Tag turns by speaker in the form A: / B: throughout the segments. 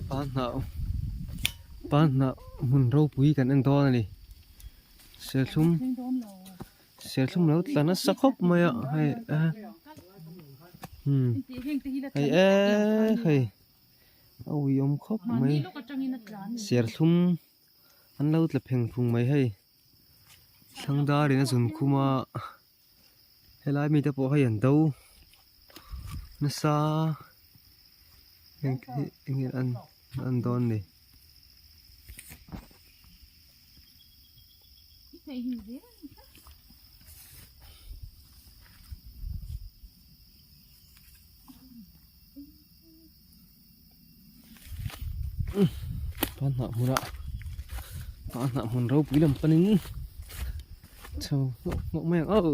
A: Panhnah panhnah hmun ropui kan en dawn a ni serthlum serthlum lo tla nasa khawp mai a hei a umm hei eee hei a uiawm khawp mai serthlum an lo tla pheng phung mai hei thlang darin a zun khum a helai mite pawh hei an do nasa heng te hi eng nge an an dawn ni. Panhnah hmunah panhnah hmun ropui lam panin chho hnawk hnawk mai ang aw.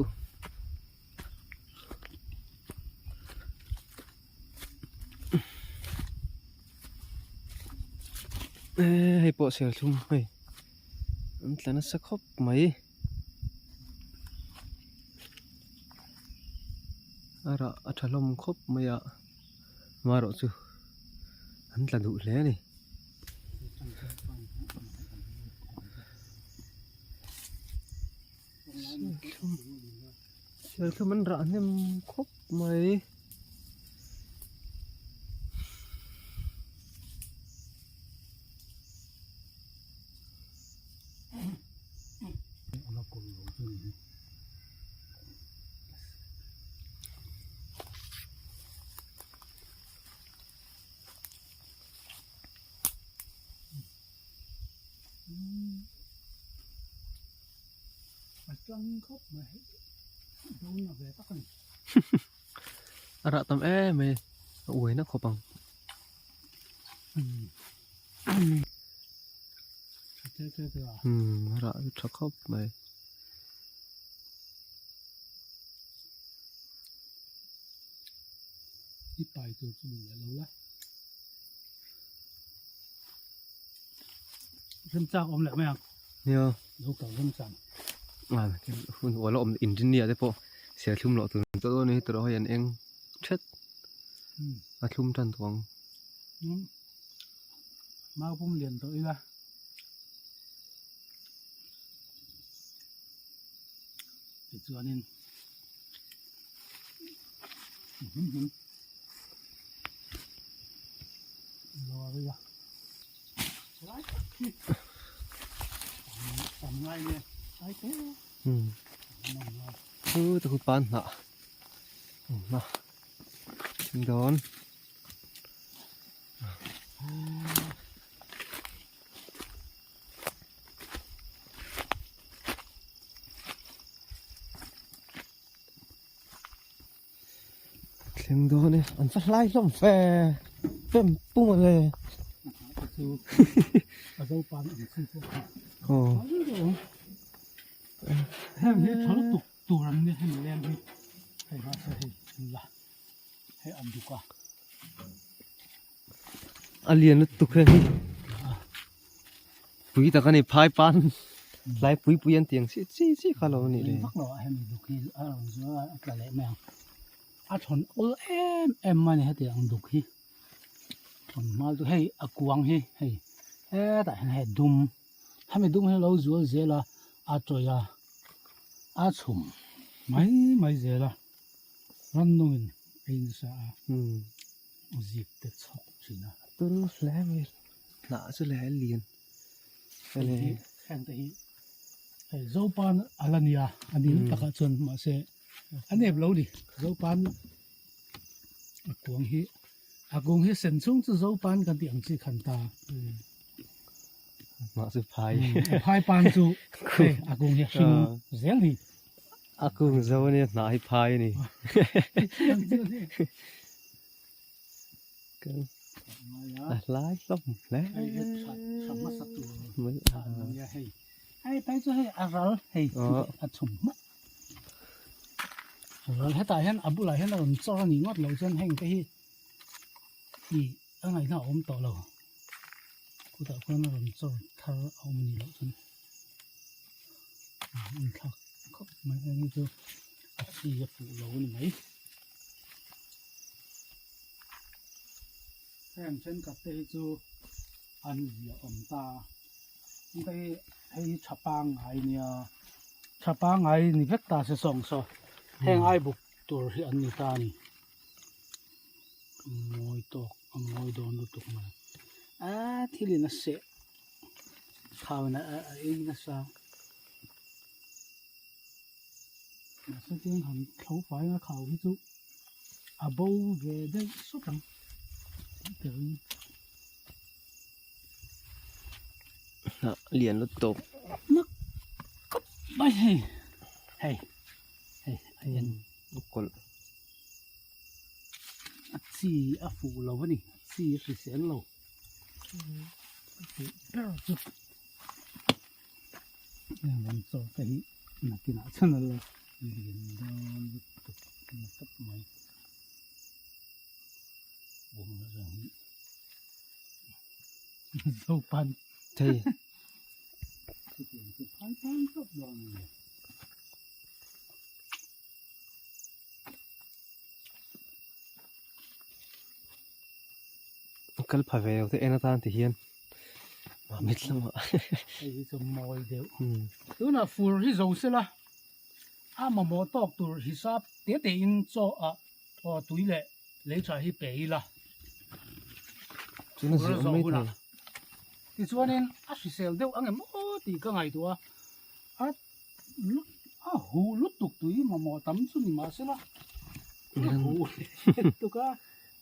A: Eee hei pawh serthlum hei an tla nasa khawp mai. A rah a tha hlawm khawp mai a. Marawh chu an tla duh hle a ni. Serthlum an rah hnem khawp mai. A rah tam em mai a uai na khawp ang. A rah tha khawp mai.
B: I pai tur chu duh leh lo la. Remchang awm leh mai ang.
A: Nia.
B: Lo kal remchang.
A: A hun ual a awm engineer te pawh serthlum loh tur ang tawh dawn a ni tawh hei an eng thet a thlum tan tawh ang.
B: Mau pum lian tawh ila. Tichuanin
A: Chu te khu pan hnah awm a dawn. Thleng dawn e an va hlai hlawm fe fem pum a le aw
B: Heng hi tha lutuk tur an ni hemi leng hi hei mahse hei an la hei an duk a.
A: A lian lutuk heng hi pui tak a ni phai pan hlai pui pui an tiang chi chi chi kha lo a nih le.
B: Vak lo a hemi duk hi a rawn zuar a a tla leh mai ang a thawn awl em em mai a ni heti ang duk hi thawn hma chu hei a kuang hi hei hetah hian hei dum hemi dum hi a lo zual zel a a tawih a a chhum mai mai zel a rannungin a insa a. Zip te chhawk thin a.
A: Turu hle mai hnah chu le lian
B: hei hi heng te hi hei zopan a la nia a ni takah chuan mahse a nep lo ni zopan a kuang hi a kung hi sen chhung chu zopan kan tih ang chi khan ta
A: hnah chu phai
B: phai pan chu hei a kung hi a hring zel ni
A: a kung zo ania hnah hi phai a ni. A hlai hlawm hle mai a.
B: Hei phei chu hei a ral hei a chhum hmak a ral hetah hian a bulah hian a rawn chawr a nih ngawt loh chuan heng te hi ih a ngaihna a awm tawh lo khutah khuan a rawn chawr thar a awm a nih loh chuan a inthlak khawp mai heng hi chu a chi a fuh lo a ni mai. Heng thenkhat te hi chu. An zia awm ta. Hei hei hi tha pangngai nia tha pangngai ni vek ta se sawng saw heng ai buk tur hi an ni ta a ni mawi tawk a mawi dawn lutuk mai a thil in a seh thau in a ei nasa mahse chuan han thlo fai a khau hi chu a bo ve daih sawt ang tih ka ring.
A: Hnah lian lutuk
B: nak khawp mai hei hei hei a en
A: a kawlh
B: a chi a fuh lo a ni a chi a hrisel lo a fuh ber chu heng lam chaw te hi nakinah chuan a la lian dawn lutuk na khawp mai.
A: Thei. Kal pha ve lo te en atan ti hian mamit lamah.
B: Hei hi chu mawi deuh. Tunah fur hi zo sela a mamawh tawk tur hisap te te in chaw ah Aw tui leh lei tha hi pe ila.
A: Chuna zir awm mai thei.
B: Tichuanin a hrisel deuh ang em aw tih ka ngaihtuah a, a hu lutuk tui mamawh tam chu ni mahsela a hu lutuk a.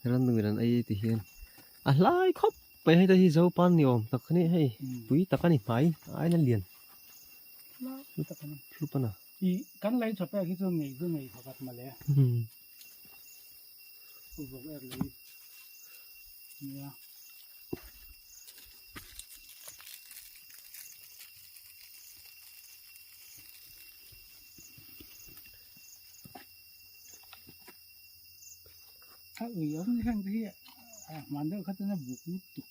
A: Rannungin an ei ti hian a hlai khawp mai hei te hi Zopan ni awm tak a ni hei tui tak a ni hmai a aina lian hlup a na.
B: I kan lei tha pek hi chu ngei chu ngei pakhat mawle. Vawk er lei nia. A ui awm ni heng te hi a hman deuh kha chuan a buk lutuk.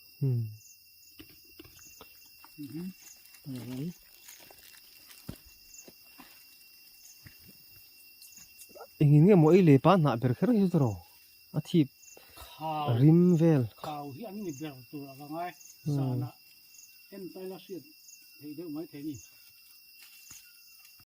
A: Engin nge maw ei leh pa hnah ber kher hi chu tawh a thip rim vel.
B: Khau hi an ni ber tur a ka ngai zanah en taila hriat theih deuh mai thei a ni.